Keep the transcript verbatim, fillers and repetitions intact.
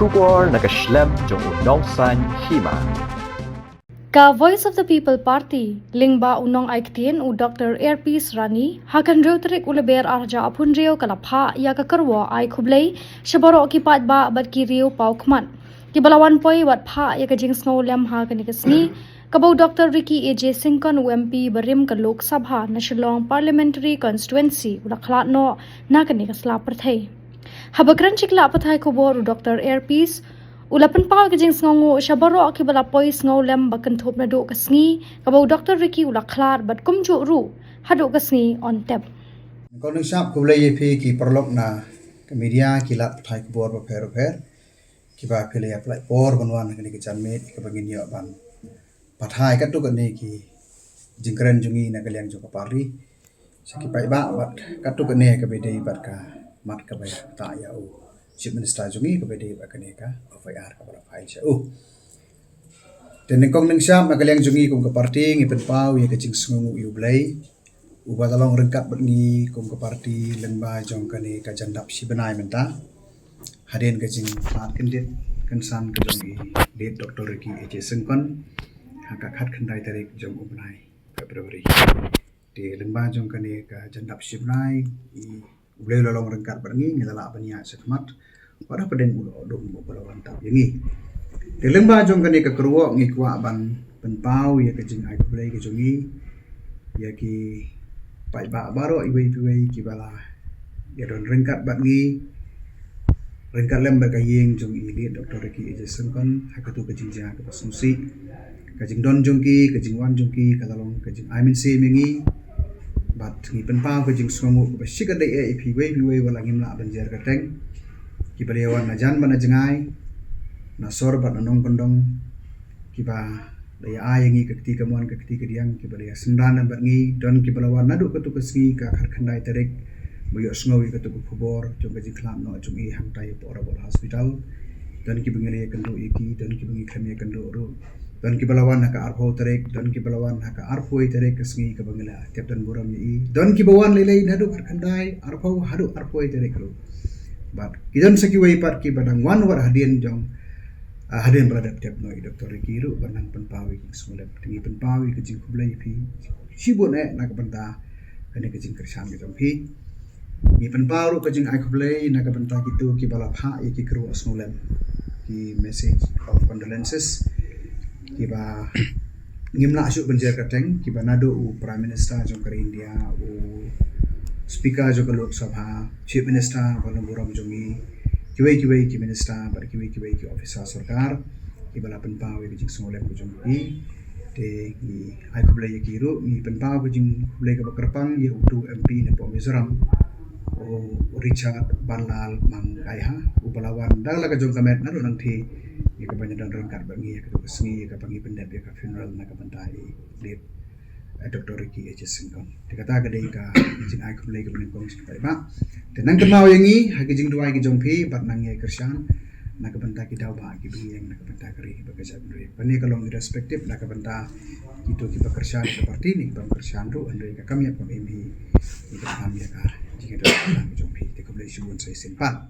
Khubor na ka shlem jong u Nongsaiñ Hima. Ka Voice of the People Party, lyngba u nongai ktien u Doctor Airpeace Rani, ha ka hynriew tarik u Lber arhajar arphew hynriew ka la phah ïa ka kyrwoh ai khublei sha baroh ki paidbah bad ki riew paw khmat kiba la wan poi bad phah ïa ka jingsngew lem ha kane ka sngi, kaba u Doctor Ricky A J Syngkon, u M P barim ka Lok Sabha na Shillong Parliamentary Constituency, u la khlad noh na kane ka sla pyrthei. Haba kren sha ki lad pathai khubor, u Doctor Airpeace u la pynpaw ka jingsngewnguh sha baroh kiba la poi sngew lem ba kynthup naduh ka sngi kaba u Doctor Ricky u la khlad bad kumjuh ruh haduh ka sngi un tep. Kong Ningshap, khublei ïa phi ki paralok na ka media, ki lad pathai khubor bapher bapher kiba phi la ïa pynlait por ban wan ha kane ka janmiet kaba ngin ïoh ban pathai katto katne ki jingkren jong ngi na ka liang jong ka party sha ki paidbah, bad katto katne kaba dei bad ka mat kaba ïa ktah ïa u Chief Minister jong ngi kaba dei bad kane ka F I R kaba la file sha u. Te nyngkong nyngshap, na ka liang jong ngi kum ka party, ngi pynpaw ïa ka jingsngewnguh ïa U Blei uba la long ryngkat bad ngi kum ka party lyngba jong kane ka jandap shi bnai mynta, hadien ka jingkhlad kyndit kynsan ka jong i late Doctor Ricky A J Syngkon ha ka khatkhyndai tarik jong u bnai February. Te lyngba jong kane ka jandap shi bnai, i U Blei u la long ryngkat bad ngi, ngi la lah ban ïaid shakhmat wat hapdeng u dohnud uba la wan tap ïa ngi. Te lyngba jong kane ka kyrwoh, ngi kwah ban pynpaw ïa ka jingai khublei ka jong ngi ïa ki paidbah baroh iwei pa iwei kiba la ïa don ryngkat bad ngi, ryngkat lem bad ka ïing jong i late Doctor Ricky A J Syngkon ha kato ka jingjia kaba sngewsih. Ka jingdon jong ki, ka jingwan jong ki ka la long ka jingai mynsiem ïa ngi. Bad ngi pynpaw ka jingsngewnguh kaba shikatdei eh ïa phi iwei pa iwei ba la ngim lah ban jer kyrteng, kiba la ïa wan na jan bad na jngai, na sor bad na nongkyndong, kiba la ïa ai ïa ngi ka kti kamon ka kti kadiang, kiba la ïa synran bad ngi. Don kiba la wan naduh kato ka sngi ka khatkhyndai tarik ba ïohsngew ïa kato ka khubor jong ka jingkhlad noh jong i hangtai hapoh Rabaul Hospital. Don kiba ngi la ïakynduh ïa ki, don kiba ngi khlem ïakynduh ruh. Don kiba la wan ha ka arphew tarik, don kiba la wan ha ka arphew tarik, ka sngi kaba ngi la tep don burom ïa i. Don kiba wan lei lei naduh khatkhyndai, arphew haduh arphew tarik ruh. Bad ki don sa kiwei pat kiba dang wan wat hadien jong, ah, hadien ba la dep tep noh i Doctor Ricky ruh ban nang pynpaw ïa ki sngewlem. Te ngi pynpaw ïa ka jingkhublei ïa phi shibun eh na ka bynta kane ka jingkyrshan ka jong phi. Ngi pynpaw ruh ka jingai khublei na ka bynta kito kiba la phah ïa ki kyrwoh sngewlem, ki message of condolences, kiba ngim lah shuh ban jer kyrteng, kiba naduh u Prime Minister jong ka ri India, u Speaker jong ka Lok Sabha, Chief Minister ba long burom jong ngi, kiwei kiwei ki minister bad kiwei kiwei ki officer sorkar kiba la pynpaw ïa ka jingsngewlem ka jong ki. Te ngi ai khublei ïa ki ruh, ngi pynpaw ka jingkhublei kaba kyrpang ïa uto u M P napoh Mizoram, u Richard Banlal Mangaiha, uba la wan da la ka jong ka met naduh nangthie ïa kaba ïadon ryngkat bad ngi ïa kato ka sngi ïa kaba ngi pyndep ïa ka funeral na ka bynta i late, eh, Doctor Ricky A J Syngkon. Te kata ka dei ka jingai khublei kaba nyngkong sha ki paidbah. Te nang kynmaw ïa ngi ha ki jingduwai ki jong phi bad nang ïai kyrshan na ka bynta ki daw ba ki bynta na ka bynta ka ri bad ka jaitbynriew. Kane ka long irrespective na ka bynta kito kiba kyrshan ïa ka party ne kiba ym kyrshan ruh, hynrei ka kam ïap kam im hi, ïa ka kam ïa ka jingïaduh ka jong phi. Te khublei shibun sa shisien pat.